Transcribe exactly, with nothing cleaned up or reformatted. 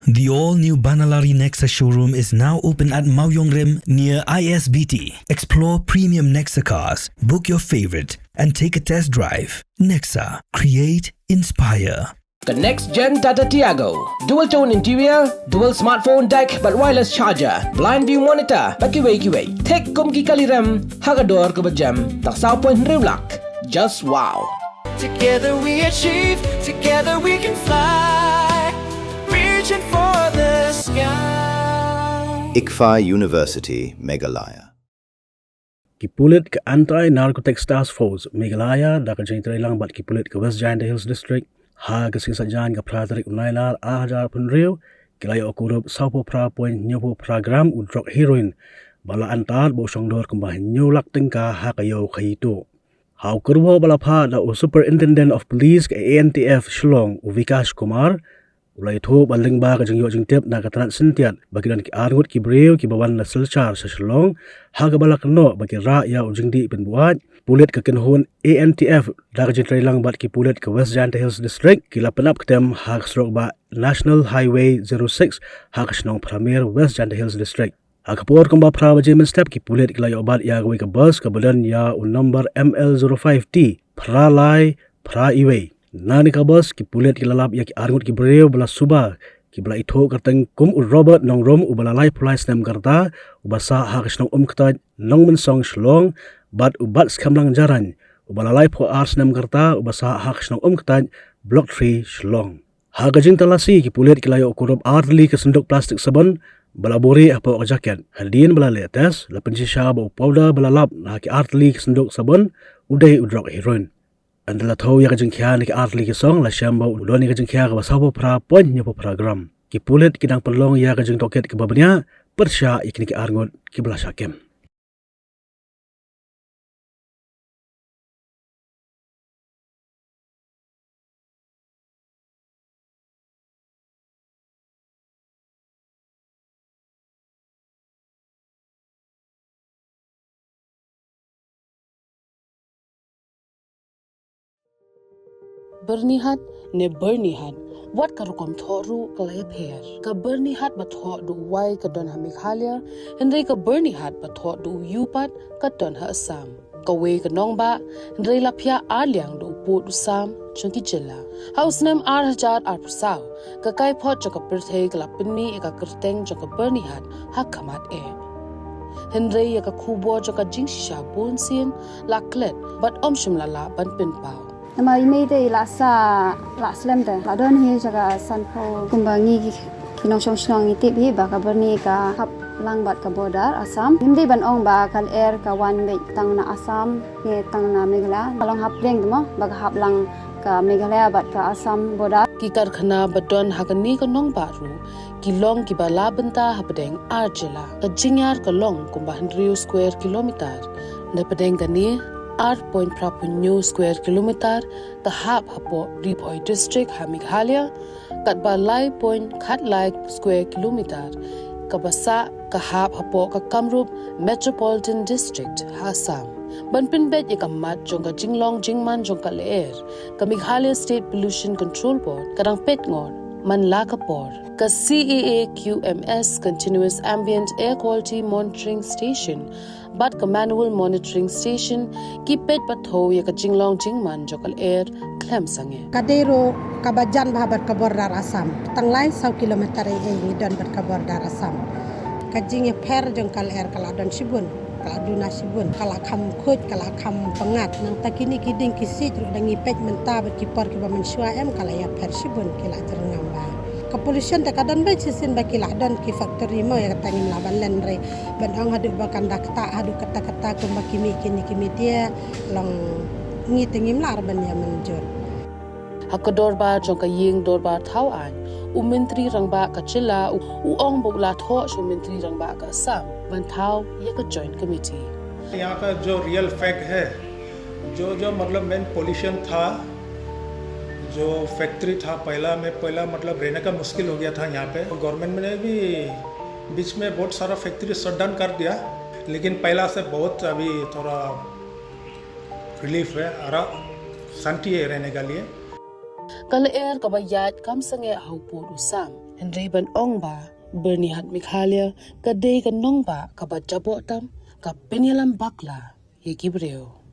The all-new Banalari Nexa showroom is now open at Mawiong Rim near I S B T. Explore premium Nexa cars, book your favorite, and take a test drive. Nexa, create, inspire. Ka next gen Tata Tiago. Dual tone interior, dual smartphone deck, bad wireless charger, blind view monitor, bad kiwei kiwei. Thik kum ki kali rem, ha ka dor kaba jem, tang saw point hynriew lak. Just wow. Together we achieve, together we can fly. Reaching for the sky. ICFAI University, Meghalaya. Ki pulit ka Anti Narcotics Task Force Meghalaya da ka jingïatreilang bad ki pulit ka West Jaintia Hills District ha ka sngi Saitjaiñ ka phra tarik u Nailar ar hajar arphew hynriew ki la ïoh kurup sawphew phra point hynñiewphew phra gram u drok heroin ba la antad ba u shong dor kumba hynñiew lak tyngka ha ka ïew khaïi tuh. Ha u kyrwoh ba la phah da u Superintendent of Police ka A N T F Shillong u Vikash Kumar, u la ïathuh ba lyngba ka jingïoh jingtip na ka tnat syntiat ba ki don ki arngut ki briew kiba wan na Silchar sha Shillong ha kaba la kynnoh ba ki rah ïa u jingdih pynbuaid, pulit ka kynhun A N T F da ka jingtreilang bad ki pulit ka West Jaintia Hills District ki la pynap ktem ha ka surok bah National Highway zero six ha ka shnong Phramir, West Jaintia Hills District. Ha ka por kumba phra baje mynstep ki pulit ki la ïoh bat ïa kawei ka bus kaba don ïa u number M L zero five T phra lai phra iwei. Na kane ka bus ki pulit ki la lap ïa ki arngut ki briew ba la suba, kiba la ithuh kyrteng kum u Robert Nongrum uba la laiphew lai snem ka rta, uba sah ha ka shnong Umktait, Nongmynsong, Shillong, bad u Batskemlang Jarain uba la laiphew ar snem ka rta, uba sah ha ka shnong Umktait, Block three, Shillong. Ha ka jingtalasi ki pulit ki la ïoh kurup ar tylli ka synduk plastik sabon ba la buhrieh hapoh ka jaket. Hadien ba la leh test, la pynshisha ba u powder ba la lap na ki ar tylli ka synduk sabon u dei u drok heroin. Hynda la thew ïa ka jingkhia na ki ar tylli ki song, la shem ba u don ïa ka jingkhia kaba sawphew phra point hynñiewphew phra gram. Ki pulit ki dang pynlong ïa ka jingtohkit kaba bniah pyrshah ïa kine ki arngut kiba la shah kem. Byrnihat ne Byrnihat, wat ka rukom thoh ruh ka la ïapher. Ka Byrnihat ba thoh da u wai ka don ha Meghalaya, hynrei ka Byrnihat ba thoh da u ïu pat ka don ha Assam. Kawei ka nongbah, hynrei la phiah ar liang da u pud u sam jong ki jylla. Ha u snem ar hajar arphew saw, ka kaiphod jong ka pyrthei ka la pynmih ïa ka kyrteng jong ka Byrnihat ha khmat eh. Hynrei ïa ka khubor jong ka jingshisha bunsien la klet bad ym shym la lah ban pynpaw. Namar i mei te i la sah, la slem te, la don hi jaka sanphew. Kumba ngi ki, ki nongshong shnong ngi tip hi ba ka Byrni ka hap lang bad ka border Assam. Ngim dei ban ong ba ka lyer ka wan beit tang na Assam ne tang na Meghalaya. Ka long hapdeng te mo ba ka hap lang ka Meghalaya bad ka Assam border. Ki karkhana ba don ha kane ka nongbah ruh ki long kiba la bynta hapdeng ar jylla. Ka jingïar ka long kumba hynriew square kilometer. Napdeng kane, ar point phra phew hynñiew square kilometer ka hap hapoh Ri Bhoi District ha Meghalaya, katba lai point khatlai square kilometer kaba sah ka hap hapoh ka Kamrup Metropolitan District ha Assam. Ban pynbeit ïa ka mat jong ka jinglong jingman jong ka lyer, ka Meghalaya State Pollution Control Board ka dang peit ngor man la ka por. Ka C A A Q M S, Continuous Ambient Air Quality Monitoring Station, bad ka Manual Monitoring Station ki peit bad thew ïa ka jinglong jingman jong ka lyer khlem sangeh. Ka dei ruh kaba jan bha bad ka border Assam, tang lai saw kilometer ei ei ngi don bad ka border Assam. Ka jingïapher jong ka lyer ka la don shibun, ka la duna shibun, ka la kham khuid, ka la kham pyngngad. Nangta kine ki dieng ki siej ruh da ngi peit mynta bad ki por kiba mynshuwa em ka la ïapher shibun, ki la jyrngam bha. Ka pollution te ka don beit shisien ba ki la don ki factory mo, ïa kata ngim lah ban len re. Ban ong haduh ba kan da ktah haduh katta katta kumba ki mih kine ki media, long ngi te ngim lah re ban ïa mynjur. Ha ka dorbar jong ka ïing dorbar thaw aiñ, u Myntri Rangbah ka jylla u, u ong ba u la thoh sha u Myntri Rangbah ka Assam ban thaw ïa ka Joint Committee. यहाँ का जो रियल फैक्ट है, जो जो मतलब मेन पोल्यूशन था, जो फैक्ट्री था पहला में, पहला मतलब रहने का मुश्किल हो गया था यहाँ पे। गवर्नमेंट ने भी बीच में बहुत सारा फैक्ट्री शट डाउन कर दिया, लेकिन पहला से बहुत अभी थोड़ा रिलीफ है, आराम, शांति है रहने के लिए। Ka lyer kaba ïaid kam sangeh ha u pud u sam. Hynrei ban ong ba Byrnihat Meghalaya ka dei ka nongbah kaba jaboh tam, ka pynïalam bakla ïa ki briew.